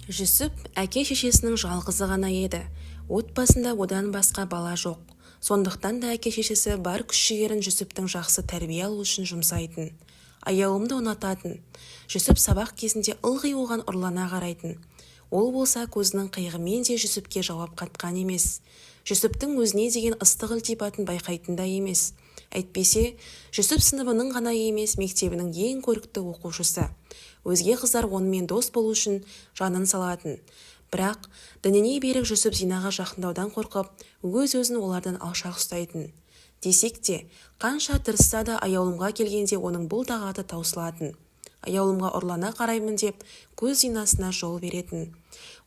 Жүсіп әке-шешесінің жалғызы ғана еді. Отбасында одан басқа бала жоқ. Сондықтан да әке-шешесі бар күш-жігерін Жүсіптің жақсы тәрбие алуы үшін жұмсайтын. Аяулымды ұнататын. Жүсіп сабақ кезінде ылғи оған ұрлана қарайтын. Ол болса көзінің қиығымен де Жүсіпке жауап қатқан емес. Жүсіптің өзіне деген ыстық ілтипатын байқайтын да емес. Әйтпесе, Жүсіп сыныбының ғана емес, мектебінің ең көрікті оқушысы. Өзге қыздар онымен дос болу үшін жанын салатын. Бірақ, дініне берік Жүсіп зинаға жақындаудан қорқып, өз-өзін олардан алшақ ұстайтын. Десек те, қанша тырысса да Аяулымға келгенде оның бұл тағаты таусылатын. Аяулымға ұрлана қараймын деп көз зинасына жол беретін.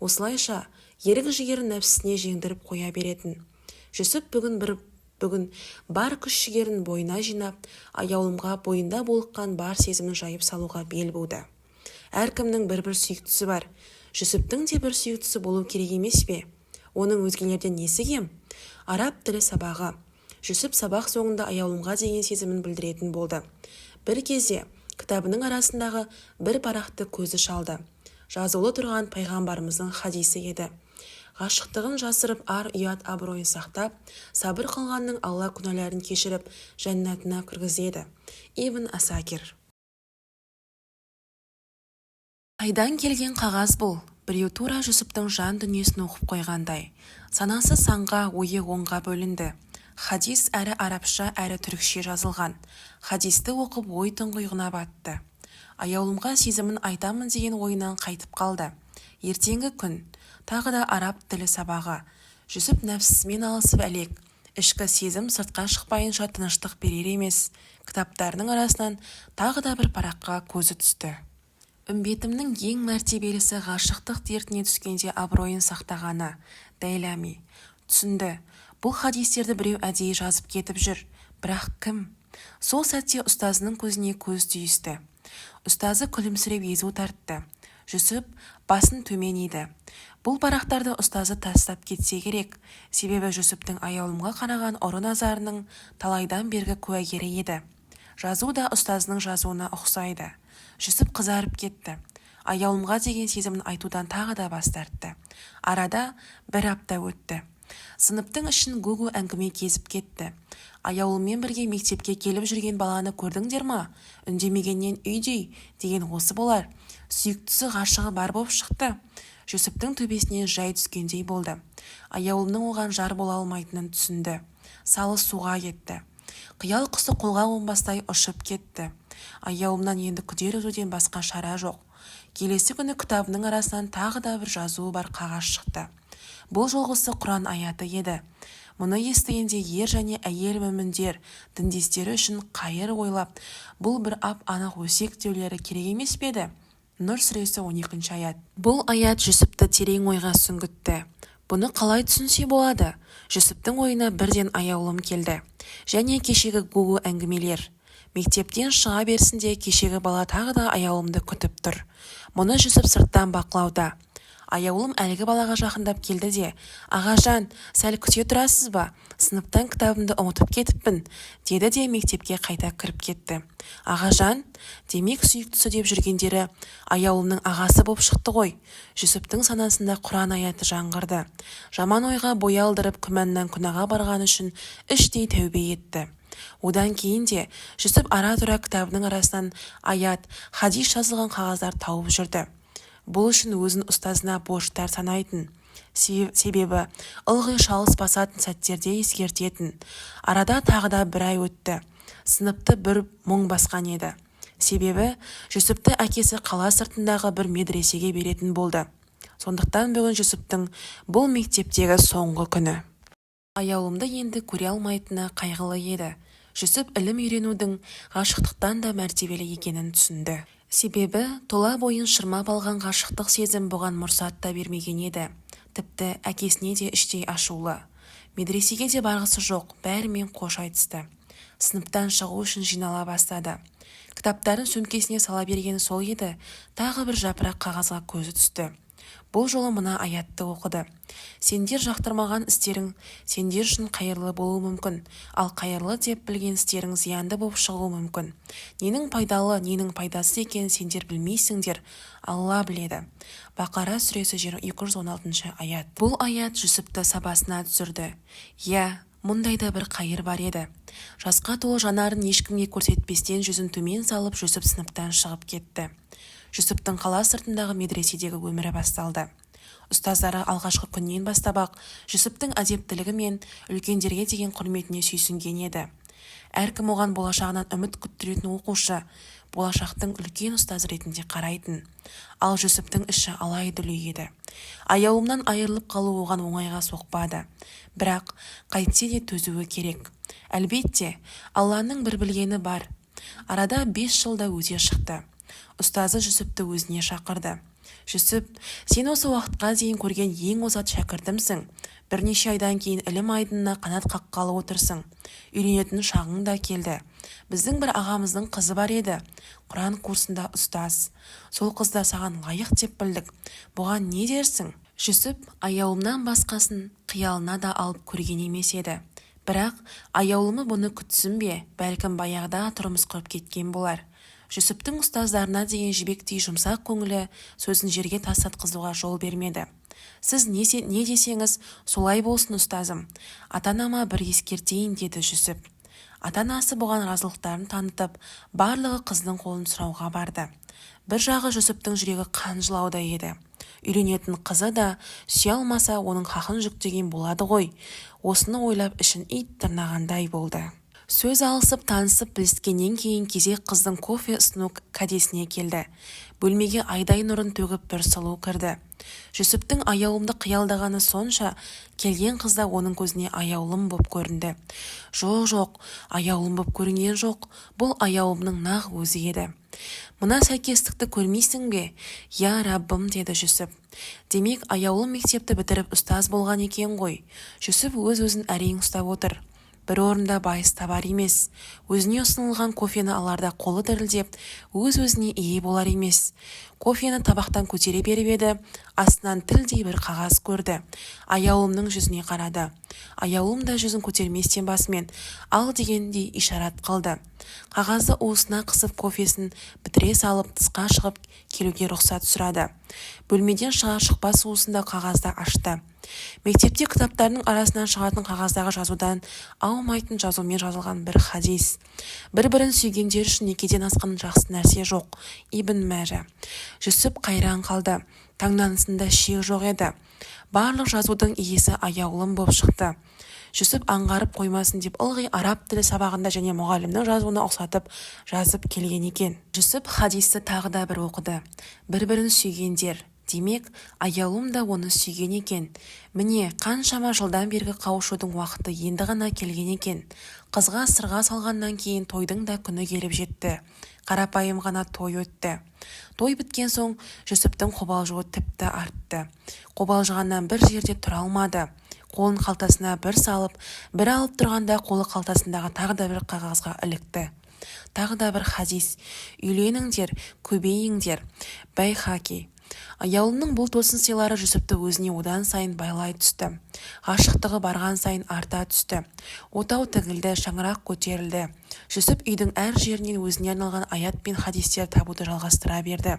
Осылайша, ерік-жігерін нәпсісіне жеңдіріп қоя беретін. Жүсіп бүгін бір бүгін бар күш-жігерін бойына жинап, Аяулымға бойында булыққан бар сезімін жайып салуға бел буды. Әркімнің бір-бір сүйіктісі бар. Жүсіптің де бір сүйіктісі болу керек емес пе? Оның өзгелерден несі кем? Араб тілі сабағы. Жүсіп сабақ соңында Аяулымға деген сезімін білдіретін болды. Бір кезде кітабының арасындағы бір парақты көзі шалды. Жазулы тұрған пайғамбарымыздың хадисі еді. Ғашықтығын жасырып ар-ұят абыройын сақтап, сабыр қылғанның Алла күнәларын кешіріп, жәннатына кіргізеді. Ибн Асакир. Қайдан келген қағаз бұл? Біреу тура Жүсіптің жан дүниесін оқып қойғандай. Санасы санға, ойы онға бөлінді. Хадис әрі арабша, әрі түрікше жазылған. Хадисті оқып ой тұңғиығына батты. Аяулымға сезімін айтамын деген ойынан қайтып қалды. Ертеңгі күн. Тағы да араб тілі сабағы. Жүсіп нәпсісімен алысып әлек. Ішкі сезім сыртқа шықпайынша тыныштық берер емес. Кітаптарының арасынан тағы да бір параққа көзі түсті. Үмбетімнің ең мәртебелісі ғашықтық дертіне түскенде абыройын сақтағаны. Дәйлами. Түсінді. Бұл хадистерді біреу әдейі жазып кетіп жүр. Бірақ кім? Сол сәтте ұстазының көзіне көз түйісті. Ұстазы күлімсіреп езу тартты. Жүсіп басын төмен иді. Бұл парақтарды ұстазы тастап кетсе керек. Себебі Жүсіптің Аяулымға қараған ұры назарының талайдан бергі куәгері еді. Жазу да ұстазының жазуына ұқсайды. Жүсіп қызарып кетті. Аяулымға деген сезімін айтудан тағы да бас тартты. Арада бір апта өтті. Сыныптың ішін гу-гу әңгіме кезіп кетті. Аяулыммен бірге мектепке келіп жүрген баланы көрдіңдер ма? Үндемегеннен үйдей деген осы болар. Сүйіктісі ғашығы бар боп шықты. Жүсіптің төбесінен жай түскендей болды. Аяулымның оған жар бола алмайтынын түсінді. Салы суға кетті. Қиял құсы қолға қонбастай ұшып кетті. Аяулымнан енді күдер үзуден басқа шара жоқ. Келесі күні кітабының арасынан тағы да бір жазуы бар қағаз шықты. Бұл жолғысы Құран аяты еді. Мұны естігенде ер және әйел мүміндер діндестері үшін қайыр ойлап, бұл бір ап-анық өсек деулері керек емес пе еді? Нұр сүресі 12 аят. Бұл аят Жүсіпті терең ойға сүңгітті. Бұны қалай түсінсе болады? Жүсіптің ойына бірден Аяулым келді. Және кешегі гу-гу әңгімелер. Мектептен шыға берсінде кешегі бала тағы да Аяулымды күтіп тұр. Мұны Жүсіп сырттан бақылауда. Аяулым әлгі балаға жақындап келді де, «Ағажан, сәл күте тұрасыз ба? Сыныптан кітабымды ұмытып кетіппін», деді де мектепке қайта кіріп кетті. Ағажан? Демек, сүйіктісі деп жүргендері Аяулымның ағасы боп шықты ғой. Жүсіптің санасында Құран аяты жаңғырды. Жаман ойға бой алдырып, күмәннан күнәға барғаны үшін іштей тәубе етті. Одан кейін де Жүсіп ара-тұра кітабының арасынан аят, хадис жазылған қағаздар тауып жүрді. Бұл үшін өзін ұстазына борыштар санайтын. Себебі ылғи шалыс басатын сәттерде ескертетін. Арада тағы да бір ай өтті. Сыныпты бір мұң басқан еді. Себебі Жүсіпті әкесі қала сыртындағы бір медресеге беретін болды. Сондықтан бүгін Жүсіптің бұл мектептегі соңғы күні. Аяулымды енді көре алмайтыны қайғылы еді. Жүсіп ілім үйренудің ғашықтықтан да мәртебелі екенін түсінді. Себебі тұла бойын шырмап алған ғашықтық сезім бұған мұрсат та бермеген еді. Тіпті әкесіне де іштей ашулы. Медресеге де барғысы жоқ, бәрімен қош айтысты. Сыныптан шығу үшін жинала бастады. Кітаптарын сөмкесіне сала бергені сол еді, тағы бір жапырақ қағазға көзі түсті. Бұл жолы мына аятты оқыды: Сендер жақтырмаған істерің сендер үшін қайырлы болуы мүмкін, ал қайырлы деп білген істерің зиянды боп шығуы мүмкін. Ненің пайдалы, ненің пайдасыз екенін сендер білмейсіңдер, Алла біледі. Бақара сүресі 216 аят. Бұл аят Жүсіпті сабасына түсірді. Иә, мұндай да бір қайыр бар еді. Жасқа толы жанарын ешкімге көрсетпестен жүзін төмен салып Жүсіп сыныптан шығып кетті. Жүсіптің қала сыртындағы медреседегі өмірі басталды. Ұстаздары алғашқы күннен бастап-ақ Жүсіптің әдептілігі мен үлкендерге деген құрметіне сүйсінген еді. Әркім оған болашағынан үміт күттіретін оқушы, болашақтың үлкен ұстазы ретінде қарайтын. Ал Жүсіптің іші алай-дүлей еді. Аяулымнан айырылып қалу оған оңайға соқпады. Бірақ қайтсе де төзуі керек. Әлбетте, Алланың бір білгені бар. Арада 5 жыл да өте шықты. Ұстазы Жүсіпті өзіне шақырды. Жүсіп, сен осы уақытқа дейін көрген ең озат шәкіртімсің. Бірнеше айдан кейін ілім айдынына қанат қаққалы отырсың. Үйленетін шағың да келді. Біздің бір ағамыздың қызы бар еді. Құран курсында ұстаз. Сол қызды саған лайық деп білдік. Бұған не дерсің? Жүсіп аяулымнан басқасын қиялына да алып көрген емес еді. Бірақ аяулымы бұны күтсін бе, бәлкім баяғыда тұрмыс құрып кеткен болар. Жүсіптің ұстаздарына деген жібектей жұмсақ көңілі сөзін жерге тастатқызуға жол бермеді. Сіз не десеңіз, солай болсын, ұстазым. Ата-анама бір ескертейін, деді Жүсіп. Ата-анасы бұған разылықтарын танытып, барлығы қыздың қолын сұрауға барды. Бір жағы Жүсіптің жүрегі қан жылауда еді. Үйленетін қызы да сүйе алмаса, оның хақын жүктеген болады ғой. Осыны ойлап ішін ит тырнағандай болды. Сөз алысып, танысып біліскеннен кейін кезек қыздың кофе ұсыну кәдесіне келді. Бөлмеге айдай нұрын төгіп бір сұлу кірді. Жүсіптің аяулымды қиялдағаны сонша, келген қыз да оның көзіне аяулым боп көрінді. Жоқ, аяулым боп көрінген жоқ, бұл аяулымның нақ өзі еді. Мына сәйкестікті көрмейсің бе? Я Раббым, деді Жүсіп. Демек, аяулым мектепті бітіріп ұстаз болған екен ғой. Жүсіп өз-өзін әрең ұстап отыр. Бір орында байыз табар емес. Өзіне ұсынылған кофені аларда қолы дірілдеп, өз-өзіне ие болар емес. Кофені табақтан көтере беріп еді, астынан тілдей бір қағаз көрді. Аяулымның жүзіне қарады. Аяулым да жүзін көтерместен басымен ал дегендей ишарат қылды. Қағазды уысына қысып кофесін бітіре салып, тысқа шығып келуге рұқсат сұрады. Бөлмеден шығар шықпас уысында қағазды ашты. Мектепте кітаптардың арасынан шығатын қағаздағы жазудан аумайтын жазумен жазылған бір хадис. Бір-бірін сүйгендер үшін некеден асқан жақсы нәрсе жоқ. Ибн Мәжа. Жүсіп қайран қалды. Таңданысында шек жоқ еді. Барлық жазудың иесі аяулым боп шықты. Жүсіп аңғарып қоймасын деп ылғи араб тілі сабағында және мұғалімнің жазуына ұқсатып жазып келген екен. Жүсіп хадисті тағы да бір оқыды. Бір-бірін сүйгендер. Демек, аяулым да оны сүйген екен. Міне, қаншама жылдан бергі қауышудың уақыты енді ғана келген екен. Қызға сырға салғаннан кейін тойдың да күні келіп жетті. Қарапайым ғана той өтті. Той біткен соң Жүсіптің қобалжуы тіпті артты. Қобалжығаннан бір жерде тұра алмады. Қолын қалтасына бір салып, бір алып тұрғанда қолы қалтасындағы тағы да бір қағазға ілікті. Тағы да бір хадис. Үйленіңдер, көбейіңдер. Бәйхаки. Аяулымның бұл тосын сыйлары Жүсіпті өзіне одан сайын байлай түсті. Ғашықтығы барған сайын арта түсті. Отау тігілді, шаңырақ көтерілді. Жүсіп үйдің әр жерінен өзіне арналған аят пен хадистер табуды жалғастыра берді.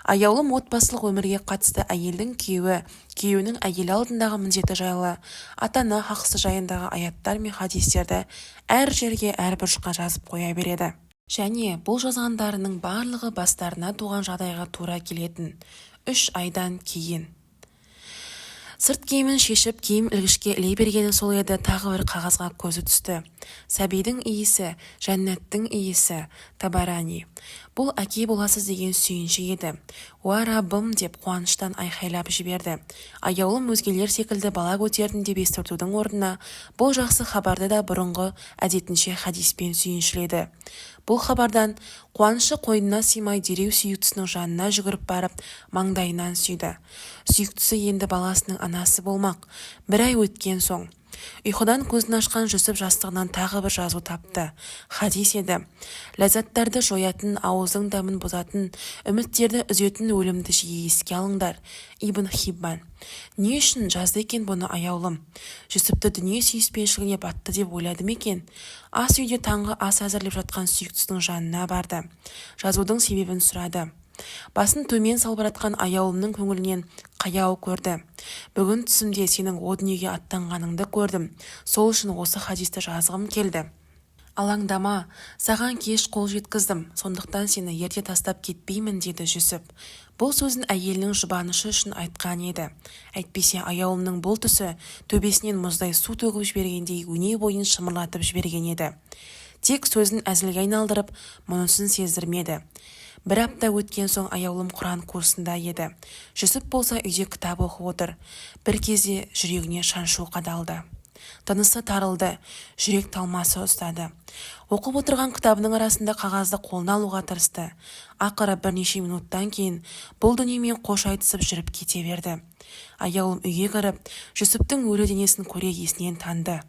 Аяулым отбасылық өмірге қатысты әйелдің күйеуі, күйеуінің әйелі алдындағы міндеті жайлы, ата-ана хақысы жайындағы аяттар мен хадистерді әр жерге, әр бұрышқа жазып қоя береді. Және бұл жазғандарының барлығы бастарына туған жағдайға тура келетін. 3 айдан кейін. Сырт киімін шешіп, киім ілгішке іле бергені сол еді, тағы бір қағазға көзі түсті. Сәбидің иісі, жәннаттың иісі, Табарани. Бұл әке боласыз деген сүйінші еді. Уа Раббым деп қуаныштан айқайлап жіберді. Аяулым өзгелер секілді бала көтердім деп естіртудің орнына, бұл жақсы хабарды да бұрынғы әдетінше хадиспен сүйіншіледі. Бұл хабардан қуанышы қойнына сыймай дереу сүйіктісінің жанына жүгіріп барып, маңдайынан сүйді. Сүйіктісі енді баласының анасы болмақ. Бір ай өткен соң. Ұйқыдан көзін ашқан Жүсіп жастығынан тағы бір жазу тапты. Хадис еді. Ләззаттарды жоятын, ауыздың дәмін бұзатын, үміттерді үзетін өлімді жиі еске алыңдар. Ибн Хиббан. Не үшін жазды екен бұны аяулым? Жүсіпті дүние сүйіспеншілігіне батты деп ойлады ма екен? Ас үйде таңғы ас әзірлеп жатқан сүйіктісінің жанына барды. Жазудың себебін сұрады. Басын төмен салбыратқан аяулымның көңілінен қаяу көрді. Бүгін түсімде сенің о дүниеге аттанғаныңды көрдім. Сол үшін осы хадисті жазғым келді. Алаңдама, саған кеш қол жеткіздім, сондықтан сені ерте тастап кетпеймін, деді Жүсіп. Бұл сөзін әйелінің жұбанышы үшін айтқан еді. Әйтпесе аяулымның бұл түсі төбесінен мұздай су төгіп жібергендей өне бойын шымырлатып жіберген еді. Тек сөзін әзілге айналдырып, мұнысын сездірмеді. Бір апта өткен соң аяулым Құран курсында еді. Жүсіп болса үйде кітап оқып отыр. Бір кезде жүрегіне шаншу қадалды. Тынысы тарылды, жүрек талмасы ұстады. Оқып отырған кітабының арасында қағазды қолына алуға тырысты. Ақыры бірнеше минуттан кейін бұл дүниемен қош айтысып жүріп кете берді. Аяулым үйге кіріп, Жүсіптің өлі денесін көре есінен танды.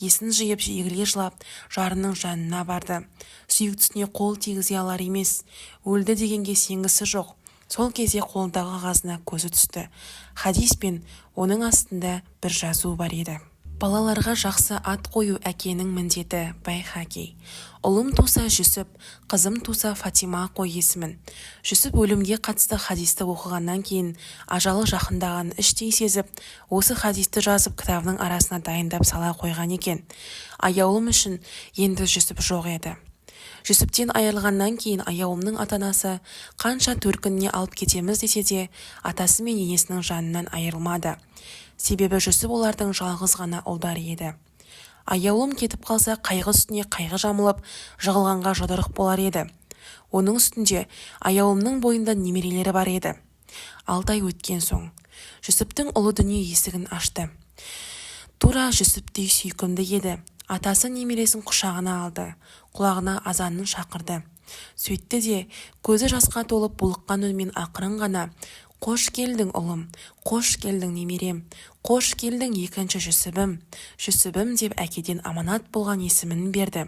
Есін жиып, егіле жылап, жарының жанына барды. Сүйіктісіне қол тигізе алар емес. Өлді дегенге сенгісі жоқ. Сол кезде қолындағы қағазына көзі түсті. Хадис пен оның астында бір жазу бар еді. Балаларға жақсы ат қою әкенің міндеті. Байхаки. Ұлым туса Жүсіп, қызым туса Фатима қой есімін. Жүсіп өлімге қатысты хадисті оқығаннан кейін ажалы жақындағанын іштей сезіп, осы хадисті жазып кітабының арасына дайындап сала қойған екен. Аяулым үшін енді Жүсіп жоқ еді. Жүсіптен айырылғаннан кейін аяулымның ата-анасы қанша төркініне алып кетеміз десе де, атасы мен енесінің жанынан айырылмады. Себебі Жүсіп олардың жалғыз ғана ұлдары еді. Аяулым кетіп қалса, қайғы үстіне қайғы жамылып, жығылғанға жұдырық болар еді. Оның үстінде аяулымның бойында немерелері бар еді. 6 ай өткен соң Жүсіптің ұлы дүние есігін ашты. Тура Жүсіптей сүйкімді еді. Атасы немересін құшағына алды, құлағына азанын шақырды. Сөйтті де, көзі жасқа толып булыққан үнмен ақырын ғана: «Қош келдің, ұлым, қош келдің, немерем, қош келдің, екінші Жүсібім, Жүсібім», – деп әкеден аманат болған есімін берді.